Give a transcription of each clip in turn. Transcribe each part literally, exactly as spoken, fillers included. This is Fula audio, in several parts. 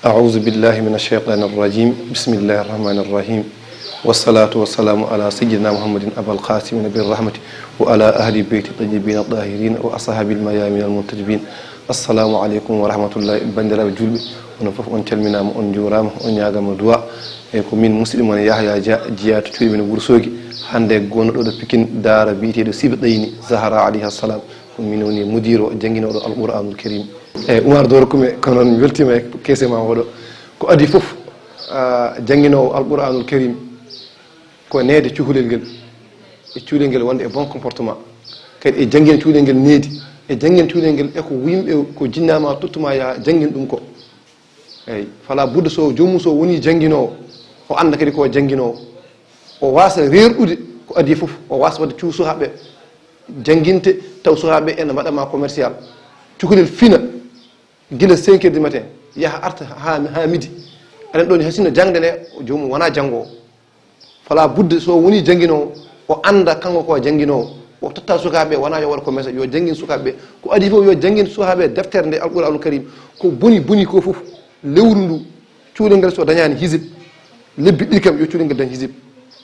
أعوذ بالله من الشيطان الرجيم. بسم الله الرحمن الرحيم. والصلاة والسلام على سيدنا محمد أبا القاسم نبي الرحمة وعلى أهل بيت الطيبين الطاهرين وأصحاب الميامين المنتجبين. السلام عليكم ورحمة الله. Banndiraaɓe juulɓe, onon fof on calminaama, on njuuraama, on ñaagaama du'a. E ko min musidɗo mon Yahya Dia, jeyaa to cuuɗi men Wuro Soogi. Hannde gonnoɗo ɗo Pikin daara biyeteeɗo Sibi Ɗayni Zahra alayha salam. Ko min woni mudiiro jannginooɗo Alqur'aanul Kariim. E Umar Doro Kume, kono noon mi weltiima e keese ma oɗo. Ko adii fof, ah, jannginoowo Alqur'aanul Kariim ko neede cukalel ngel, e cukalel ngel wonde e bon comportement. Kadi e janngin cukalel ngel needi, e janngin cukalel ngel e ko yimɓe ko jinnaama tottuma ya janngin ɗum ko. Eyi, fala budda so joomum so woni jannginoowo, o annda kadi ko jannginoowo. O waasa reerɗude ko adii fof, o waasa waɗde cuu sukaaɓe jannginte, taw sukaaɓe ene mbaɗa ma commercial. Cukalel fina gila cinq heures du matin, yaha arta haa, haa midi. Aɗen ɗo ni hasino jaŋde nde, joomum wona janngoowo. Fala budde so woni jannginoowo, o annda kanko ko jannginoowo. O totta sukaaɓe, wona yo waɗ commerce, yo janngin sukaaɓe. Ko adii fof yo janngin sukaaɓe deftere nde Alqur'aanul Kariim. Ko boni boni ko fof, lewru ndu, cukalel ngel so dañaani hisib, lebbi ɗiɗi kam yo cukalel ngel dañ hisib.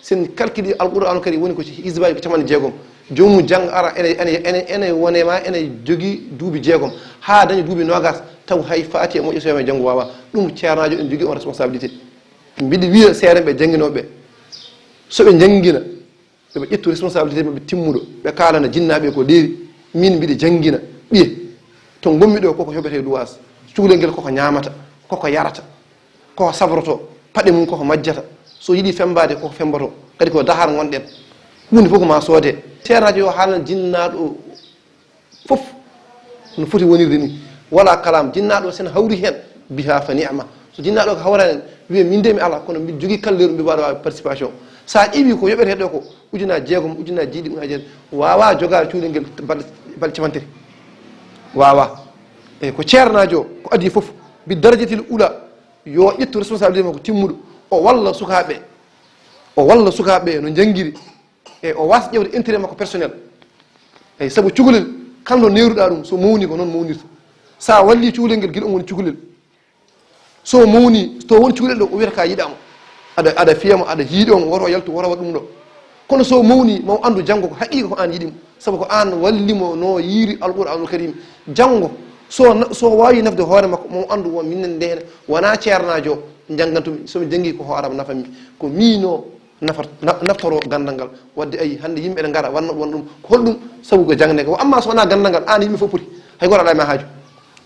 Sen calcule Alqur'aanul Kariim woni ko hisibaaji ko capanɗe jeegom. Joomum jannga ara ene, ene, ene, ene wone ma, ene jogii duuɓi jeegom. Haa daña duuɓi noogas, taw hay Faatiha moƴƴo so wiyaama janngo waawa. Ɗum ceernaajo ene jogii on responsabilité. Mbiɗa wiya seerenɓe jannginooɓe, so ɓe njanngina, yo ɓe ƴettu responsabilité maɓɓe timmuɗo, ɓe kaalana jinnaaɓe ko leeri, min mbiɗa janngina ɓiye. To ngonmi ɗo koko yoɓete luwaas, cukalel ngel koko ñaamata, koko yarata, koko sabrotoo, paɗe mum koko majjata, so yiɗi femmbaade koko femmboto, kadi ko dahar ngonɗen, huunde fof ko ma soode. Seernaajo yo haalan jinnaaɗo fof no foti wonirde ni. Wala kalam, jinnaaɗo sen hawri heen, biha fa ni'ma. So jinnaaɗo ko hawrani en, wiya min de mi ala, kono mbiɗa jogii kalleeru mbiɗa waawi waɗde participation. Sa ƴeewi ko yoɓetee ɗo ko ujunaaji jeegom, ujunaaji jeeɗiɗi, ujunaaji jeetati, waawaa jogaade cukalel ngel balɗe, balɗe capantati. Waawaa. Eyi, ko ceernaajo, ko adii fof, bi darajatil ula, yo ƴettu responsabilité makko timmuɗo, o walla sukaaɓe, o walla sukaaɓe no njanngiri, e o waasa ƴeewde intérêt makko personnel. Eyi, sabu cukalel, kala no neeruɗaa ɗum, so mawni ko noon mawnirta. Sa walli cukalel ngel gila on woni cukalel, so mawni, so woni cukalel ɗo, o wiyata ka yiɗaama. Aɗa, aɗa fiya mo, aɗa yiɗoo mo, woto yaltu, woto waɗ ɗum ɗo. Kono so mawni, ma o anndu janngo ko haqiiqa ko aan yiɗi mo. Sabu ko aan walli mo no yiiri Alqur'aanul Kariim. Janngo, so na-, so waawi nafde hoore makko, ma o anndu won minen ndeen wonaa ceernaajo janngantumi. So mi janngii ko hoore am nafammi. Ko miino nafar-, na-, naftoro ganndal ngal. Waɗde ayi, hannde yimɓe ene ngara, wanna ɗum, wanna ɗum. Ko holɗum? Sabu ko jaŋde ko. Amma so wonaa ganndal ngal, aan yimɓe fof poti. Hay gooto alaa e ma haaju.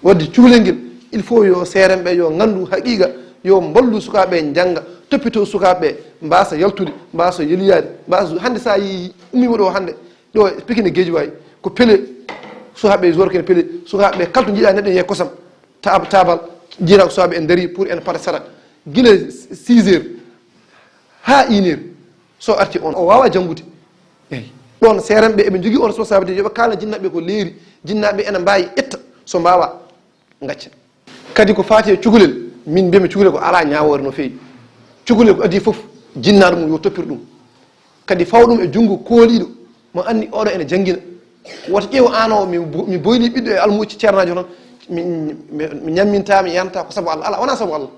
Waɗde cukalel ngel, il faut yo seerenɓe yo nganndu haqiiqa, yo mballu sukaaɓe njannga, toppitoo sukaaɓe, mbaasa yaltude, mbaasa yeliyaade, mbaasa, hannde sa yii ummiima ɗo hannde, ɗo e Pikine Guédiawaye, ko pele, sukaaɓe joueur kene pele, sukaaɓe kala to njiɗa neɗɗo yehe kosam, tab-, tabal, jiira ko sukaaɓe en ndarii pour en pata sara. Gila six heures haa une heure, so arti on, o waawa janngude. Eyi. Ɗon seerenɓe eɓe njogii on responsabilité, yo ɓe kaalna jinnaaɓe ko leeri, jinnaaɓe ene mbaawi ƴetta, so mbaawa, ngacca. Kadi ko faati e cukalel, min mbiymi cukalel ko alaa ñaawoore no feewi. Cukalel ko adii fof, jinnaaɗo mum yo toppir ɗum. Kadi faw ɗum e junngo kooliiɗo, mo anndi oɗo ene janngina. Wota ƴeew aan o, mi bo-, mi boyli ɓiɗɗo e almuucci ceernaajo tan, mi, mi, mi ñamminta, mi yanta ko sabu Allah. Alaa, wonaa sabu Allah.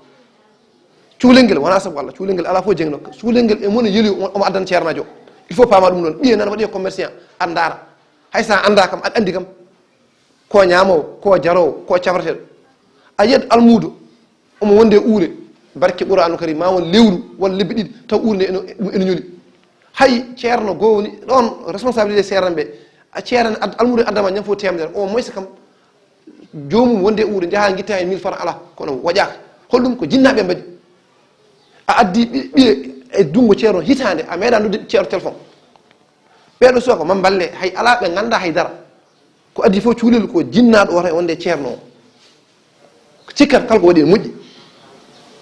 Cukalel ngel wonaa sabu Allah. Cukalel ngel alaa fof jengno. Cukalel ngel e mone yeli omo addana ceernaajo. Il faut paama ɗum ɗon. Ɓiye nan waɗi e commerçant, aɗa ndaara. Hay sa annda kam, aɗa anndi kam. Ko ñaamoowo, ko jaroowo, ko cafreteeɗo. A yiyat almuudo, omo wonde e uure, barke Qur'aanu Kariim, ma won lewru walla lebbi ɗiɗi, taw uure nde ene, ene ñoli. Hay ceerno goo woni ɗon responsabilité seerenɓe. A ceerno ad-, almuudo addama ñam fof teemedere, au moins kam, joomum wonde e uure, njaha ngitta e mille francs, alaa, kono waɗaaka. Holɗum? Ko jinnaaɓe mbaɗi. A addi ɓi-, ɓiye e junngo ceerno hitaande, a meeɗa noddude ceerno téléphone. Ɓeeɗo suka ko ma mballe, hay alaa ɓe ngannda hay dara. Ko addi fof cukalel ko jinnaaɗo wata e wonde e ceerno o. Cikkat kala ko waɗi ene moƴƴi.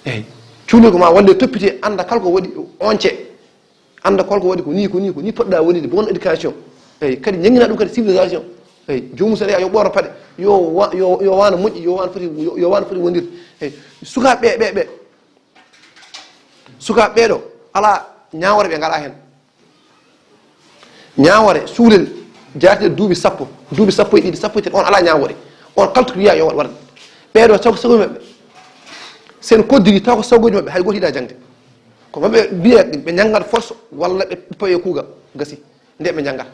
Eyi. Cukalel ko ma walle toppite, annda kala ko waɗi once. Annda kala ko waɗi ko ni, ko ni, ko ni poɗɗa wonide, bonne éducation. Eyi, kadi ñaŋŋina ɗum kadi civilisation. Eyi, joomum so ari yo ɓooro paɗe, yo wa-, yo, yo waano moƴƴi, yo waano foti, yo, yo waano foti wondirde. Eyi, sukaaɓe ɓe, ɓe, ɓe. Sukaaɓe ɓeeɗo, alaa ñaawoore ɓe ngalaa heen. Ñaawoore, cukalel, jaati e duuɓi sappo, duuɓi sappo e ɗiɗi, sappo e tati, on alaa ñaawoore. On kala to wiya yo waɗ, waɗa. Ɓeeɗo, sago, sago maɓɓe. Sen koddiri taw ko sawgooji maɓɓe hay gooto yiɗa jaŋde. Ko maɓɓe mbiya ɓe njanngat force walla ɓe paye kuugal gasi nde ɓe njanngat.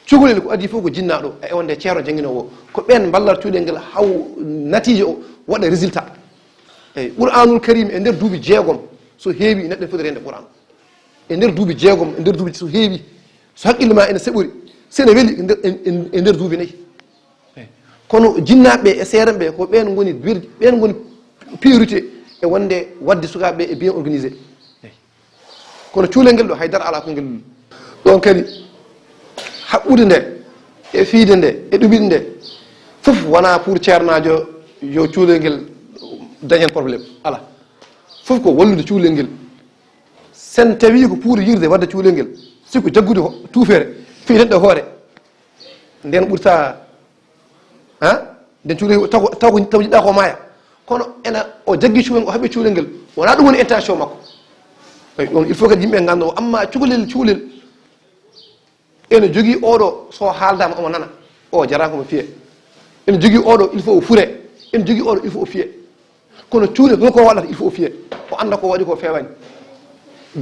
Cukalel ko adii fof ko jinnaaɗo e wonde ceerno jannginoowo o. Ko ɓeen mballata cukalel ngel haw natiija o waɗa résultat. Eyi, Qur'aanul Kariim e nder duuɓi jeegom so heewi neɗɗo foti reende Qur'aan. E nder duuɓi jeegom, e nder duuɓi so heewi, so haqqille ma ene seɓori, so ene weli e nder, e, e, e nder duuɓi nayi. Eyi. Kono jinnaaɓe e seerenɓe ko ɓeen ngoni bir-, ɓeen ngoni priorité e wonde waɗde sukaaɓe e bien organisé. Eyi. Kono cukalel ngel ɗo hay dara alaa ko ngel. Ɗoon kadi haɓɓude nde e fiyde nde e ɗuminɗe nde fof wonaa pour ceernaajo yo cukalel ngel dañ heen problème. Alaa. Fof ko wallude cukalel ngel. Sen tawi ko pour yirde wadde cukalel ngel, si ko jaggude ho-, tuufere, fii neɗɗo hoore, nden ɓurta, ha? Nden cukalel taw, taw, taw jiɗɗa ko maaya. Kono ena o jaggi cukalel, o haɓi cukalel ngel, wonaa ɗum woni intention makko. Eyi, ɗum il faut kadi yimɓe ngannda o, amma cukalel, cukalel, ene jogii oɗo, so haaldaama omo nana. O jaraama omo fiye. Ene jogii oɗo, il faut o fure. Ene jogii oɗo, il faut o fiye. Kono cukalel, holko o waɗata, il faut o fiye. O annda ko waɗi ko feewaani.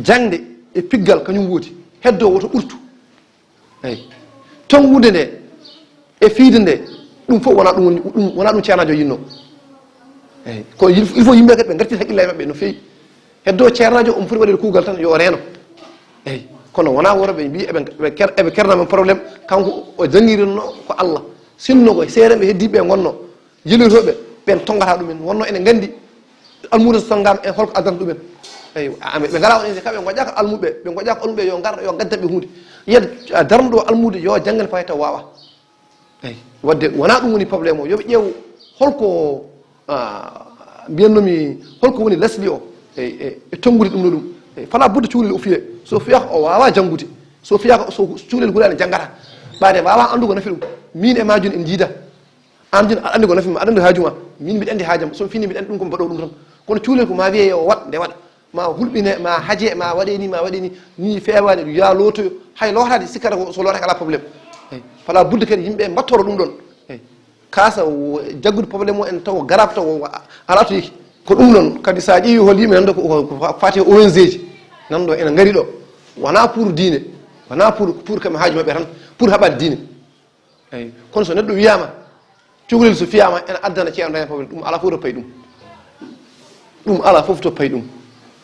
Jaŋde e piggal kañum woodi. Heddo woto ɓurtu. Eyi. Tonngude nde e fiyde nde, ɗum fof wonaa ɗum woni, ɗum wonaa ɗum ceernaajo yinnoo. Eyi. Ko il, il faut yimɓe kadi ɓe ngartir haqqille maɓɓe no feewi. Heddo ceernaajo omo foti waɗde kuugal tan yo reeno. Eyi. Kono wonaa worɓe mbii eɓe, eɓe ker-, eɓe kerna men problème, kanko o janngirinno ko Allah. Sinno ko seerenɓe heddiiɓe ngonno, yilirooɓe ɓen tonngata ɗumen. Wonno ene nganndi almuudo so tonngaama en holko addanta ɗumen. Eyi, a, ɓe ngalaa on ene kaɓe ngoƴƴaaka almuɓe, ɓe ngoƴƴaaka almuɓe yo ngar, yo ngaddan ɓe huunde. Yiyat, a, darnuɗo almuude yo janngan fayta waawa. Eyi, wadde wonaa ɗum woni problème o. Yo ɓe ƴeew holko, a, mbiyatnomi, holko woni lesɗi o e, e, e tonngude ɗum no ɗum. Eyi, fala budda cukalel o fiye. So fiyaaka o waawaa janngude. So fiyaaka so cukalel hulaani janngata. Ɓaade waawaa anndugo nafi ɗum. Miin e maa jooni en njiida. Aan jooni aɗa anndi ko nafi ma, aɗa anndi haaju ma. Miin mbiɗa anndi haajam. So mi fini mbiɗa anndi ɗum ko mi mbaɗoo ɗum tan. Kono cukalel ko maa wiyee yo waɗ, nde waɗa. Ma hulɓine, ma haje, ma waɗe ni, ma waɗe ni, ni feewaani, ɗum yaa lootoyo. Hay lootaade sikkata ko so lootaaki alaa problème. Eyi. Fala budda kadi yimɓe mbattoro ɗum ɗon. Eyi. Kaasa o jaggude problème o en taw garab taw o alaa to yehi. Ko ɗum ɗon kadi so a ƴeewi hol yimɓe nan ɗo ko, ko, ko faati e O N G ji. Nan ɗo ene ngari ɗo. Wonaa pour diine. Wonaa pour, pour kamɓe haaju maɓɓe tan. Pour haɓaade diine. Eyi. Kono so neɗɗo wiyaama, cukalel so fiyaama, ene addana ceerno daña problème, ɗum alaa fof to payi ɗum. Ɗum alaa fof to payi ɗum.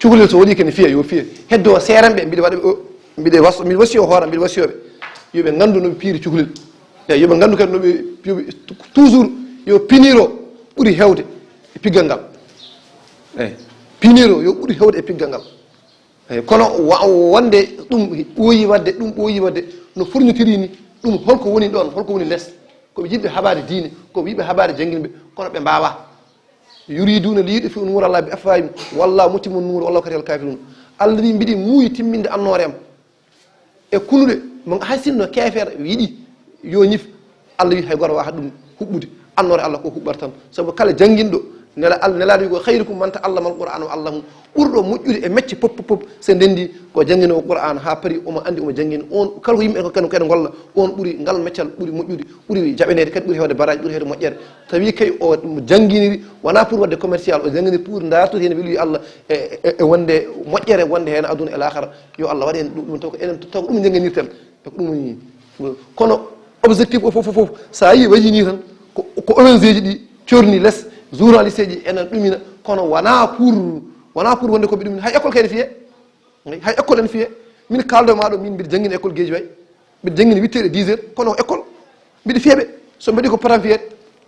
Cukalel so waɗii kene fiya, yo fiya. Heddo seerenɓe, mbiɗa waɗa, o, mbiɗa was-, mbiɗa wasiyo hoore, mbiɗa wasiyoɓe. Yo ɓe nganndu no ɓe piiri cukalel. Eyi, yo ɓe nganndu kadi no ɓe, yo ɓe toujours yo piniro ɓuri heewde e piggal ngal. Eyi. Piniro yo ɓuri heewde e piggal ngal. Eyi, kono wa-, wonde ɗum ɓooyi waɗde, ɗum ɓooyi waɗde, no furnitiri ni, ɗum holko woni ɗoon, holko woni les? Ko ɓe yiɗɓe haɓaade diine, ko ɓe yiɗɓe haɓaade jannginɓe, kono ɓe mbaawaa. Yuriduuna liyutfiu nuura Llaahi bi afwaahihim, wallaahu mutimmu nuurihi walaw karihal kaafiruun. Allah wi mbiɗi muuyi timminde annoore am. E kunuɗe, mo hay sinno keefeero yiɗi yo ñif, Allah wi hay gooto waawaa ɗum huɓɓude. Annoore Allah ko huɓɓata tan. Sabu kala jannginɗo, nela-, Al-, Nelaaɗo wi ko, "Khayrukum man ta'allamal Qur'aana wa 'allamahu." Ɓurɗo moƴƴude e mecce pop, pop, pop, so ndenndi ko jannginoowo Qur'aana haa paari, omo anndi, omo janngini. On, kala ko yimɓe ko kadi, kadi ngolla, on ɓuri ngal meccal, ɓuri moƴƴude, ɓuri jaɓaneede kadi, ɓuri heewde baraaji, ɓuri heewde moƴƴere. Tawi kay o jannginiri, wonaa pour waɗde commercial, o jannginiri pour ndaartude heen weli Allah e, e, e wonde moƴƴere wonde heen aduna e laakara. Yo Allah waɗ en ɗum, ɗum taw ko enen, taw ko ɗum njannginirten. Ko ɗum woni, kono objectif o fof, fof, fof, so a yii wayi nii tan, ko, ko O N G ji ɗi corni les, journaliste ji ene ɗumina, kono wonaa pour, wonaa pour wonde ko ɓe ɗumina. Hay école kay ne fiyee. Hay école ene fiyee. Min kaaldo maa ɗo, min mbiɗa janngina école Guédiawaye. Mbiɗa janngina huit heures e dix heures, kono ko école. Mbiɗa fiya ɓe. So mbaɗi ko potam fiyeede.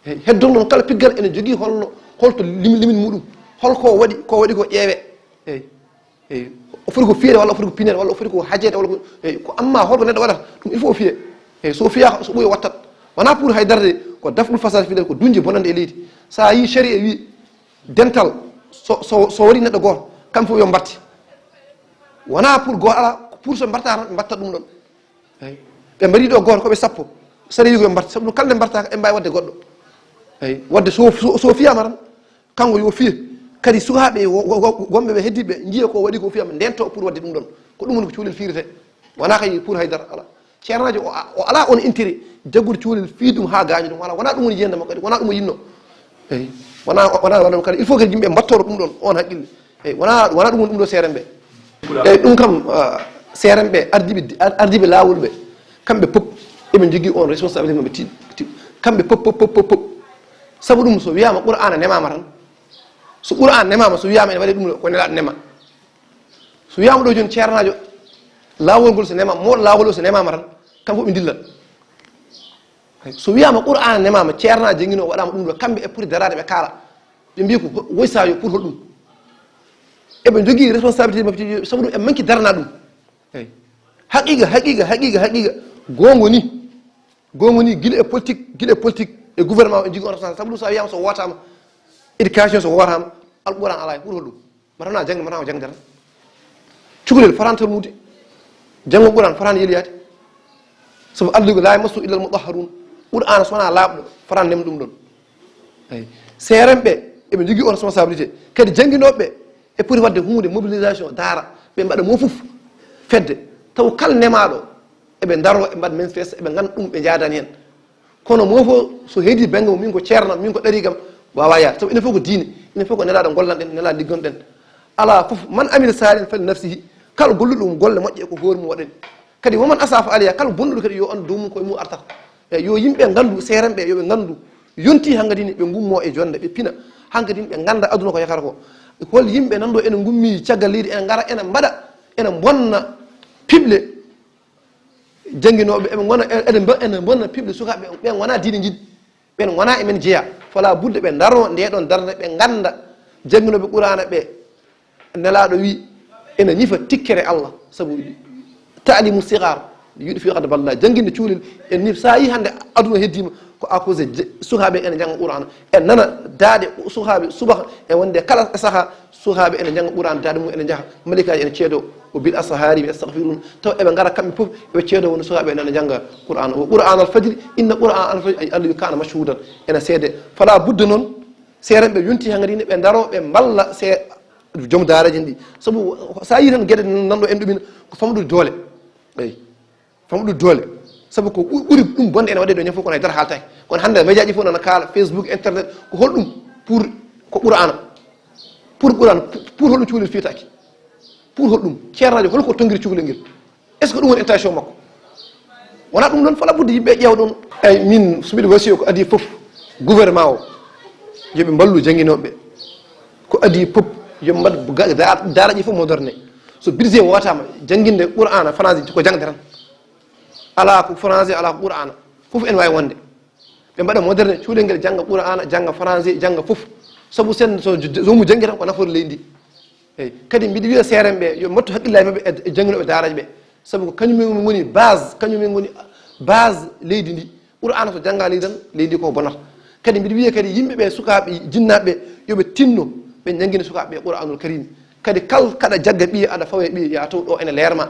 Eyi, heddo noon kala piggal ene jogii holno, holto lim-, limin muɗum. Holko waɗi, ko waɗi ko ƴeewee. Eyi. Eyi, o foti ko fiyeede walla o foti ko pineede walla o foti ko hajeede walla ko, eyi, ko amma holko neɗɗo waɗata, ɗum il faut o fiye. Eyi, so fiyaaka, so ɓooyi o wattat. Wonaa pour hay darde, ko daf'ul fasaadi fil ardi, ko duñde bonannde e leydi. So a yii sharia wi dental, so, so, so waɗi neɗɗo gooto, kamɓe fof yo mbatte. Wonaa pour gooto alaa, pour so mbatta tan, ɓe mbatta ɗum ɗon. Eyi. Ɓe mbaɗi ɗo gooto, ko ɓe sappo. Sharia wi ko ɓe mbatta, sabu ɗum kala nde mbatta, eɓe mbaawi waɗde goɗɗo. Eyi. Waɗde so, so, so fiyaama tan, kanko yo fiye. Kadi sukaaɓe wo-, wo-, wo-, wonɓe ɓe heddiiɓe njiya ko waɗi ko fiyam ndento pour waɗde ɗum ɗon. Ko ɗum woni ko cukalel fiyretee. Wonaa kay pour haydara alaa. Ceernaajo o, o alaa on intérêt jaggude cukalel fiyi ɗum haa gaaña ɗum alaa. Wonaa ɗum woni yiyannde makko kadi. Wonaa ɗum o yinnoo. Eyi. Wona, wona, wona ɗum kadi, il faut que yimɓe mbattoro ɗum ɗon, on haqqille. Eyi, wona, wona ɗum woni ɗum ɗo C R M ɓe. Eyi, ɗum kam, ah, C R M ɓe, ardiiɓe, ar-, ardiiɓe laawol ɓe, kamɓe pop eɓe njogii on responsabilité maɓɓe ti-, ti-, kamɓe pop, pop, pop, pop, pop. Sabu ɗum, so wiyaama Qur'aana nemaama tan, so Qur'aana nemaama, so wiyaama ene waɗi ɗum ɗo, ko Nelaaɗo nema. So wiyaama ɗo jooni ceernaajo, laawol ngol so nemaama, mawɗo laawol o so nemaama tan, kam fof ɓe ndillat. So wiyaama Qur'aana nemaama, ceernaajo jannginoo waɗaama ɗum ɗo, kamɓe e poti daraade ɓe kaala. Ɓe mbiya ko ho-, woy saa yo pour hol ɗum. Eɓe njogii responsabilité maɓɓe, sabu ɗum e manki darana ɗum. Eyi. Haqiqa, haqiqa, haqiqa, haqiqa. Goongo ni. Goongo ni, gila e politique, gila e politique, e gouvernement o, en jogii on responsabilité. Sabu ɗum so a wiyaama so wootaama, éducation so wootaama, Alqur'aan alaa e pour hol ɗum. Mataw na jangde, mataw jangde tan. Cukalel fotaani tolnude. Janngo Qur'aan fotaani yeliyaade. Sabu Allah ko, "Laa yamassuhu illal mutahharun." Qur'aana so wonaa laaɓɗo, fotaani nem ɗum ɗon. Eyi. C R M ɓe, eɓe njogii on responsabilité. Kadi jannginooɓe ɓe, e poti waɗde huunde, mobilisation, daara, ɓe mbaɗa mo fof fedde. Taw kala nemaaɗo, eɓe ndaroo, eɓe mbaɗa manifeste, eɓe ngannda ɗum, ɓe njaadani heen. Kono mo fof so heedi bannge mum, min ko ceerno am, min ko ɗariiga am, waawaa yaade. Sabu enen fof ko diine, enen fof ko Nelaaɗo ngollanɗen, Nelaaɗo liggonɗen. Alaa fof, "Man amila saalihan fali nafsihi." Kala golluɗo ɗum golle moƴƴe, ko hoore mum waɗani. Kadi, "Wa man asaa fa alayha." Kala bonɗuɗo kadi, yo anndu dow mum, ko e mum artata. E yo yimɓe nganndu, C R M ɓe, yo ɓe nganndu, yonti hankadi ne, ɓe ngummo e jonnde, ɓe pina. Hankadi ne, ɓe ngannda aduna ko yakata ko. Hol yimɓe nan ɗo ene ngummi caggal leydi, ene ngara, ene mbaɗa, ene bonna piɓle jannginooɓe, eɓe ngona, e-, eɗen mba-, ene bonna piɓle sukaaɓe, ɓen wonaa diine njiɗi, ɓen wonaa e men jeyaa. Fala budda ɓe ndaroo ndee ɗoon darnde, ɓe ngannda jannginooɓe Qur'aana ɓe, Nelaaɗo wi, ene ñifa tikkere Allah, sabu ta'limu sigar yutfi'u ghadaballah, jannginde cukalel, en ñif, so a yii hannde aduna heddiima, ko à cause de je-, sukaaɓe ene njannga Qur'aana, en nana daaɗe sukaaɓe subaka, e wonde kala e sahaa, sukaaɓe ene njannga Qur'aana, daaɗe mum ene njaha, malaykaaji ene ceedoo, "Wa bil ashaari hum yastaghfiruun." Taw eɓe ngara kamɓe fof, eɓe ceedoo wonde sukaaɓe ene njannga Qur'aana. "Wa Qur'aanal fajri, inna Qur'aanal fajri, ay, alladhi kaana mashhuudan." Ene seede. Fala budda noon, seerenɓe yonti hankadi ne ɓe ndaroo, ɓe mballa se-, joom daareeji ɗi. Sabu so a yii tan geɗe nan ɗo en ɗumen, ko famɗude doole. Eyi. Famɗude doole. Sabu ko ɓu-, ɓuri ɗum bonde ene waɗe ɗo, ñande fof kono hay dara haaltaaki. Kono hannde médiaji fof nana kaala, Facebook, internet, ko holɗum pour, ko Qur'aana. Pour Qur'aana, pour, pour holɗum cukalel fiyetaake. Pour holɗum? Ceernaajo, holko tonngiri cukalel ngel? Est-ce que ɗum woni intention makko? Wonaa ɗum noon, fala budde yimɓe ƴeewa ɗum. Eyi, min, so mbiɗo wasiya ko adii fof, gouvernement o, yo ɓe mballu jannginooɓe ɓe. Ko adii fof, yo ɓe mbaɗ ga-, da-, daaraji fof moderne. So budget wootaama, jannginde Qur'aana, français, ko jaŋde tan. Alaa ko français, alaa ko Qur'aana. Fof ene waawi wonde. Ɓe mbaɗa moderne, cukalel ngel jannga Qur'aana, jannga français, jannga fof. Sabu sen, so j-, joomu janngi tan ko nafoore leydi ndi. Eyi. Kadi mbiɗo wiya seerenɓe ɓe, yo ɓe mbattu hakkillaaji maɓɓe e, e jannginooɓe daaraji ɓe. Sabu ko kañum en ngoni base, kañum en ngoni base leydi ndi. Qur'aana so janngaali tan, leydi ndi ko bonata. Kadi mbiɗo wiya kadi yimɓe ɓe, sukaaɓe, jinnaaɓe ɓe, yo ɓe tinno, ɓe njanngina sukaaɓe ɓe Qur'aanul Kariim. Kadi kal-, kaɗa jagga ɓiye, aɗa fawa e ɓiye, yaa taw ɗo ene leer ma.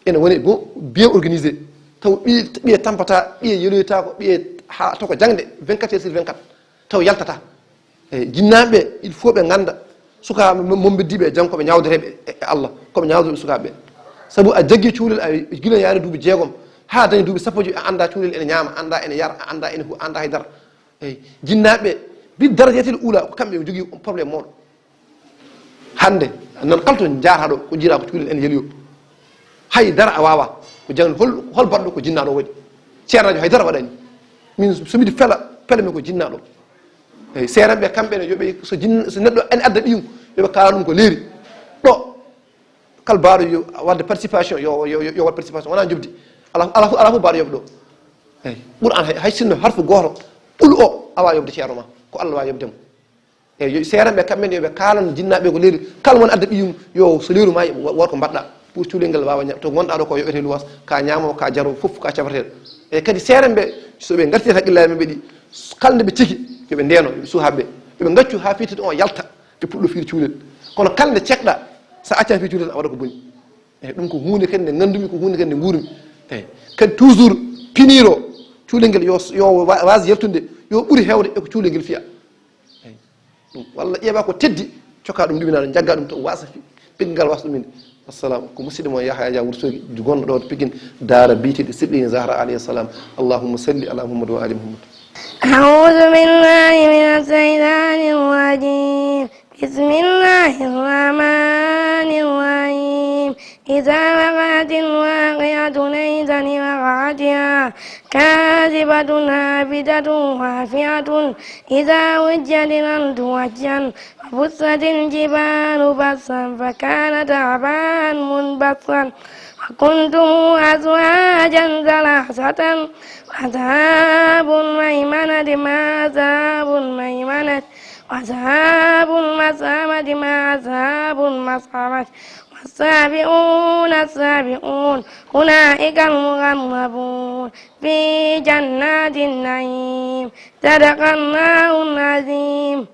Ene woni bo-, bien organisé. Taw ɓiye, ɓiye tampata, ɓiye yeloyta ko, ɓiye haa to ko jaŋde vingt-quatre heures sur vingt-quatre. Taw yaltata. Eyi, jinnaaɓe ɓe, il faut ɓe ngannda sukaaɓe mo-, mo mbeddi ɓe, janngo ko ɓe ñaawdoreeɓe e, e Allah, ko ɓe ñaawdoreeɓe sukaaɓe ɓe. Sabu a jaggi cukalel, a gila yaade duuɓi jeegom, haa dañi duuɓi sappo e joyi, a anndaa cukalel ene ñaama, anndaa ene yara, a anndaa ene hu-, anndaa hay dara. Eyi, jinnaaɓe ɓe, bi darajatil ula, ko kamɓe njogii problème mawɗo. Hannde, nan kala to njaarata ɗo, ko jiraa ko cukalel ene yeliyo. Hay dara a waawaa. Ko jaŋde hol, hol baɗɗo ko jinnaaɗo waɗi. Ceernaajo hay dara waɗani. Min so mbiɗo fela, fela mi ko jinnaaɗo. Eyi, seerenɓe kamɓe ne, yo ɓe, so jin-, so neɗɗo ene adda ɓiyum, yo ɓe kaala ɗum ko leeri. Ɗo, kala baaɗo yo waɗde participation, yo, yo, yo, yo waɗ participation, wonaa njoɓdi. Alaa, alaa fof, alaa fof baaɗo yoɓa ɗo. Eyi, Qur'aan hay, hay sinno harfu gooto, ɓul o, a waawaa yoɓde ceerno ma. Ko Allah waawi yoɓde mo. Eyi, yo seerenɓe kamɓe ne, yo ɓe kaalan jinnaaɓe ko leeri. Kala mon adda ɓiyum, yo so leeru ma, wa-, waɗ ko mbaɗɗa. Pour cukalel ngel waawa ña-, to ngonɗaa ɗo ko yoɓete luwas, ka ñaamo, ka jaro, fof ka cafateeɗo. E kadi seerenɓe, so ɓe ngartii hakkillaaji maɓɓe ɗi, kala nde ɓe ciki, yo ɓe ndeeno, yo ɓe sukaaɓe ɓe. Yo ɓe ngaccu haa fitirde on yalta, ɓe puɗɗo fiyde cukalel. Kono kala nde cekɗaa, so a accaani fiyde cukalel, a waɗa ko boni. Eyi, ɗum ko huunde kadi nde nganndumi, ko huunde kadi nde nguurmi. Eyi, kadi toujours piniro cukalel ngel yo, yo wa-, waas yaltude, yo ɓuri heewde e ko cukalel ngel fiya. Eyi. Ɗum, walla ƴeewa ko teddi, cokka ɗum, ɗuminaa ɗum, njagga ɗum to waasa fi-, pinngal waasa ɗuminde. Wassalam. Ko musidɗo mon Yahaya Dia Wourossogui, gonɗo ɗo to Pikine, daara biyeteeɗo Siɗɗo Zahra alayhi salam. Allahumma salli ala Muhammad wa ali Muhammad. أعوذ بالله من الشيطان الرجيم. بسم الله الرحمن الرحيم. إذا وقعت الواقعة ليس لوقعتها كاذبة خافضة رافعة إذا رجت الأرض رجا وبست الجبال بسا فكانت هباء منبثا وكنتم أزواجا ثلاثة وأصحاب الميمنة ما أصحاب الميمنة وأصحاب المشأمة ما أصحاب المشأمة والسابقون السابقون أولئك المقربون في جنات النعيم. صدق الله العظيم.